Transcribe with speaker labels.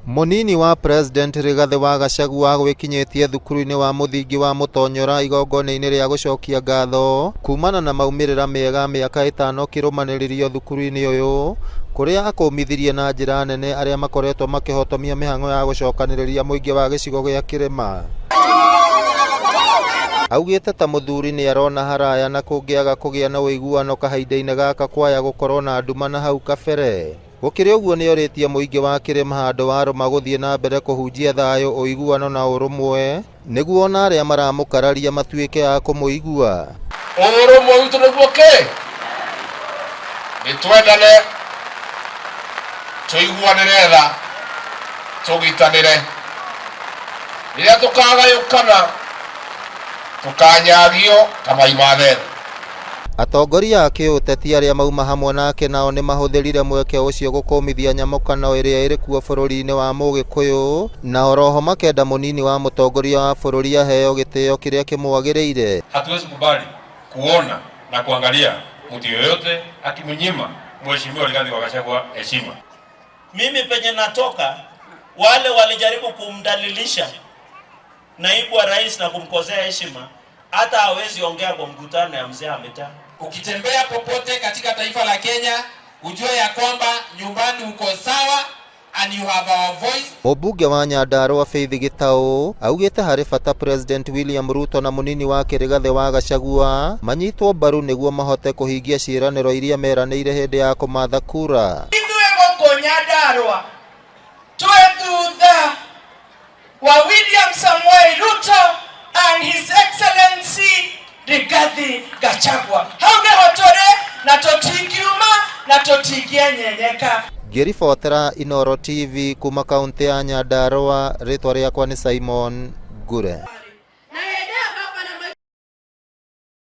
Speaker 1: Mũnini wa President Rigathĩ wa Gachagua gwĩkinyĩtie thukuru-inĩ wa mũthingi wa Mũtonyora igongona-inĩ rĩa gũcokia ngatho kumana na maumĩrĩra mega mĩaka ĩtano kĩrũmanĩrĩrio thukuru-inĩ ũyũ kũrĩa akũmithirie na njĩra nene arĩa makoretwo makĩhotomia mĩhang'o ya gũcokanĩrĩria mũingĩ wa gĩcigo gĩa kĩrĩma. Augĩte ta mũthuri nĩ arona haraya na kũngĩaga kũgĩa na ũiguano kahinda-inĩ gaka kwaya gũkorwo na nduma na hau kabere. Gũkĩrĩ ũguo nĩorĩtie mũingĩ wa kĩrĩma handũ wa rũma gũthiĩ na mbere kũhunjia thayũ, ũiguano na ũrũmwe nĩguo ona arĩa maramũkararia matuĩke a kũmũigua.
Speaker 2: Ũrũmwe witũ nĩguo kĩ? Nĩ twendane, tũiguanĩre tha, tũgitanĩre. Rĩrĩa tũkagayũkana, tũkanyagio ta mai ma thethe.
Speaker 1: Atongoria a kĩũteti arĩa mauma hamwe nake nao nĩ mahũthĩrire mweke ũcio gũkũmithia nyamũkano ĩrĩa ĩrĩ kuo bũrũri-inĩ wa Mũgĩkũyũ na oroho makenda mũnini wa mũtongoria wa bũrũri aheo gĩtĩo kĩrĩa kĩmwagĩrĩire.
Speaker 3: Hatuwezi kubali kuona na kuangalia mtu yoyote akimnyima Mheshimiwa Rigathi wa Gachagua heshima.
Speaker 4: Mimi penye natoka, wale walijaribu kumdalilisha naibu wa rais na kumkosea heshima, hata hawezi ongea kwa mkutano ya mzee ametaa.
Speaker 5: Ukitembea popote katika taifa la Kenya, ujue ya kwamba nyumbani uko sawa and you have our voice.
Speaker 1: Mũmbunge wa Nyandarua Faith Gĩtaũ augĩte harĩ bata President William Ruto na mũnini wake Rigathĩ wa Gachagua manyitwo mbaru nĩguo mahote kũhingia ciĩranĩro iria meranĩire hĩndĩ ya kũmatha kura.
Speaker 6: Ithuĩ gũkũ Nyandarua twĩ thutha wa William Samoei Ruto and His Excellency Rigathi Gachagua. Hau nĩho tũrĩ na tũtingiuma na tũtingĩenyenyeka.
Speaker 1: Ngĩribotera Inooro TV kuma kaũntĩ ya Nyandarua, rĩtwa rĩakwa nĩ Simon Ngure.